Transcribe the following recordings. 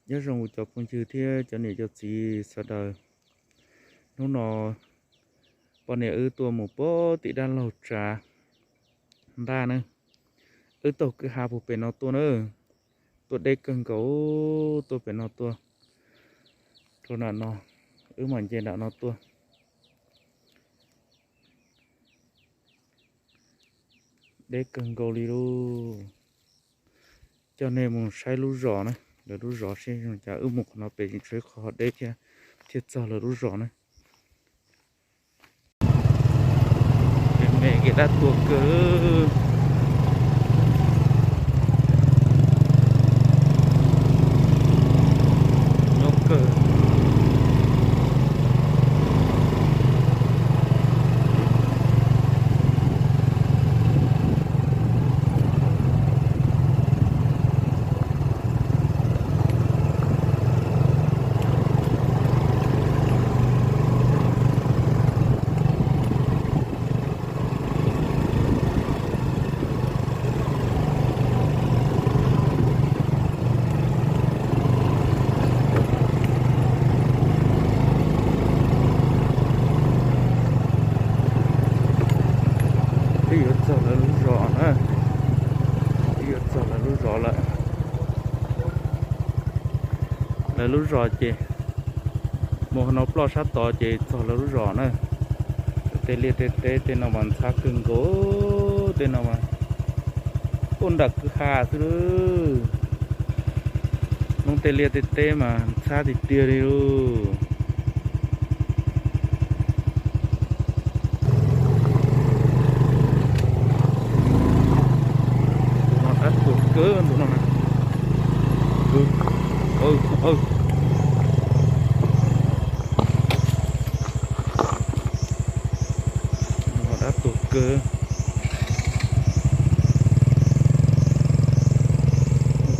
Nyob zoo kuv cov phooj ywg thiab cov niam cov txiv sawv daws. Hnub no poj niam wb tuaj mus pem tim dab laug tsav ntaj na. Wb taug kwj ha puag pem no tuaj na, tuaj deb kawg nkaus, tuaj pem no tuaj rau nram no, wb mam nce nram no tuaj. Deb kawg nkaus li lauj. Coj nej mus saib lub zos na, lawv lub zos seb zoo cas. Wb mus qhov no pem tseem tshuav ib qho deb thiab, thiaj txog lawv lub zos na. Me kev dab tuag kawg. Nyob kawg. Twb yuav txog lawv lub zos na, twb yuav txog lawv lub zos lawm. Lawv lub zos ces mus no ploj sab tod ces txog lawv lub zos na. Tej liaj tej teb tej no mas ntxhab kawg nkaus, tej no mas tuaj nram kwj ha xwb lauj. Hnub tej liaj tej teb mas ntxhab tiag tiag li lauj. Tus no dab tuag kawg tus no na. Dab tuag kawg.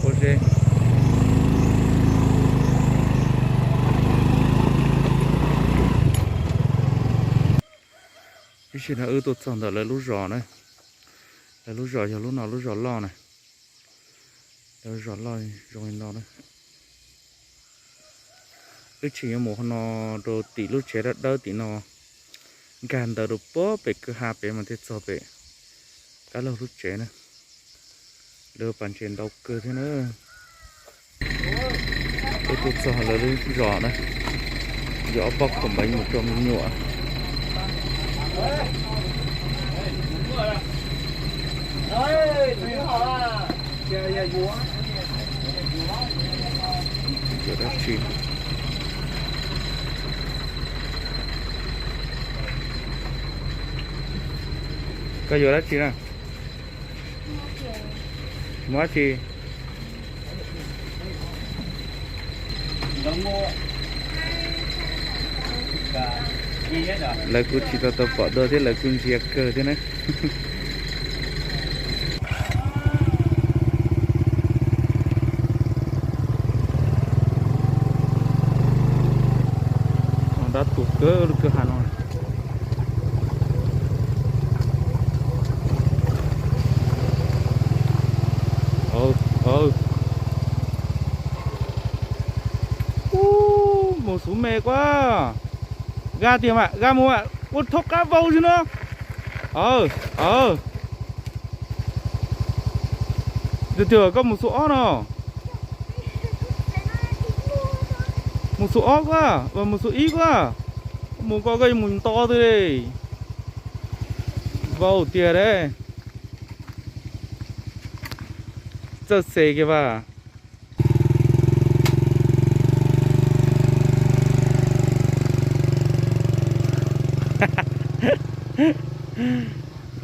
Pob zeb. Ib sim no wb tuaj txog ntawm lawv lub zos na. Lawv lub zos yog lub no, lub zos loj na. Lawv zos loj zoo li no na. Wb tseem yuav mus hauv no rau tim lub tsev dawb dawb tim no, nkag ntawd rau puag pem kwj ha pem mas thiaj txog pem dab laug lub tsev na. Lawv pas ntses ntau kawg thiab na. Wb tuaj txog lawv lub zos na, yuav ob pob khaum npav mus rau me nyuam. Yuav dab tsi? Koj yuav dab tsi na? Muab dab tsi? Lawv kuj tsis tau tau pom dua thiab, lawv kuj ntsia kawg thiab na. Dab tuag kawg lub kwj ha no. Ub, mus xub me kuab. Ga tiag mam, ga mus mam, ua thaub qab vau xwb no. Tiag tiag koj mus xub ob no. Mus xub ob kuab, mus xub ib kuab. Mus koj, koj yuav mus nto twg li. Vau tiag de. Txawj xes kiag vas.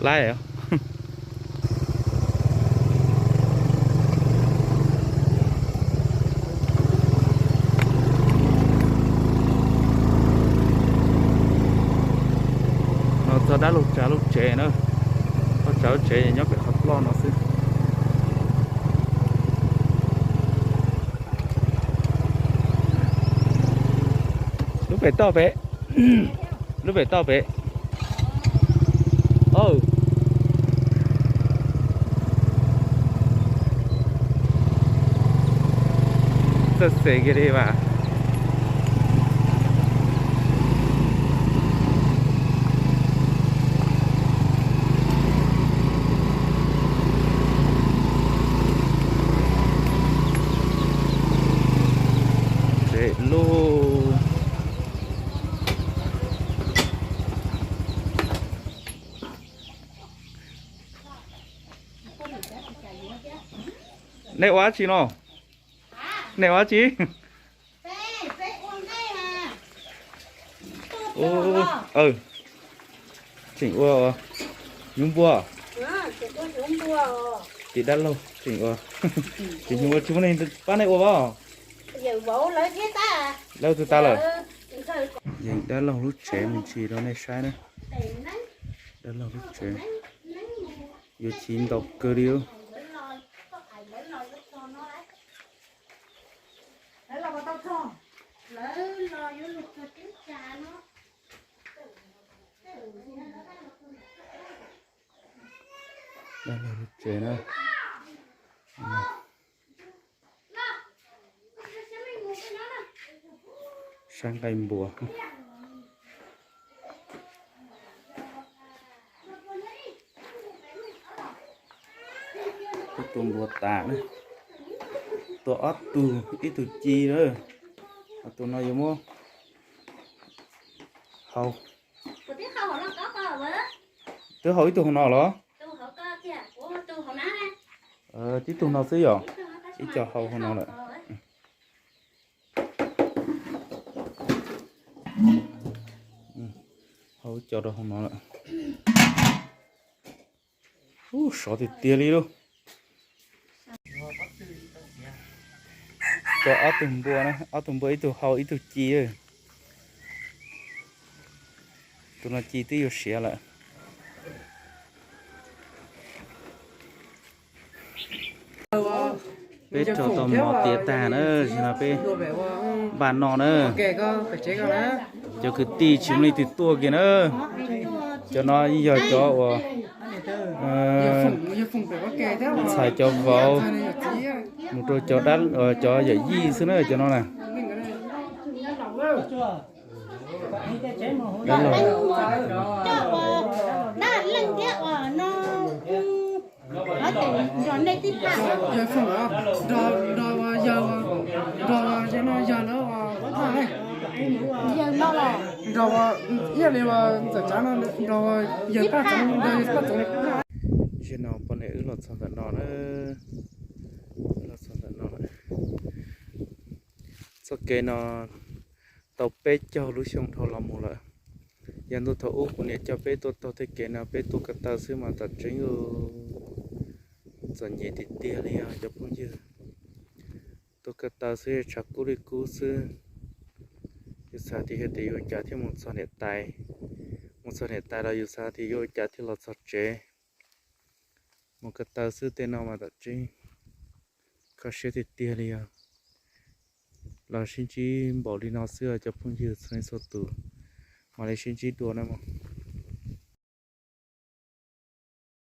Laib. No txog dab laug tsav lub tsev na. Txog tsav lub tsev nyob pem qhov ploj no xwb. Lub pem toj pem, lub pem toj pem. Xes kiag li mas. Tsev lug. Nej ua dab tsi no? Nej ua dab tsi? Tseem ua nyuv npua. Tim dab laug tseem ua. Tsis muaj neeg pab nej ua os. Lawv twb tas lawm. Yeej dab laug lub tsev me ntsis rau nej saib na. Dab laug lub tsev yuav chiv ntau kawg li. Dab laug lub tsev na. Sab nqaij npua. Ib tug npua tas na. Tua ob tug, ib tug ci na. Ob tug no yuav muab hau. Twb hau ib tug hauv no los? Tib tug no xwb yom. Ib co hau hauv no lawm. Hau ib co rau hauv no lawm. Ub, sov tiag tiag li lauj. Tua ob tug npua na, ob tug npua ib tug hau ib tug ci. Tus no ci twb yuav siav lawm. Peb rau tau mov tiav tag na, zaum no peb npaj noj na. Cov kwv tij tsis muaj leej twg tuaj kiag na. Cov no yog cov uas ntxhais cov vauv mus rau cov, cov yawm yij xwb na cov no na. Dab laug, dab leej thiab os no. Nrog nej tib tham, nrog yawg, nrog yawg lawv, yawg no los nrog ib yam li ntxawm Tsav no nrog yawg Paj Txoov, nrog yawg Paj Txoov. Zaum no poj niam wb los txog ntawm no na, los txog ntawm no lawm. Txoj kev no tau peb caug lub xyoo dhau los mus lawm. Yav ntuj thaum ub kuv niam coj peb tuaj taug tej kev no peb tuaj ko taw xwb mas tam tseeb txom nyem tiag tiag li os cov phooj ywg. Tuaj ko taw xwb tshav kub li kub xwb. Yus xav tias yog tias yuav ua cas thiaj mus txog niam tais, mus txog niam tais los yus xav tias yuav ua cas thiaj los txog tsev. Mus ko taw xwb tej no mas tam tseeb kho siab tiag tiag li os. Los sib ntsib npaum li no xwb os cov phooj ywg txhua leej txhua tus, mam li sib ntsib dua na mog.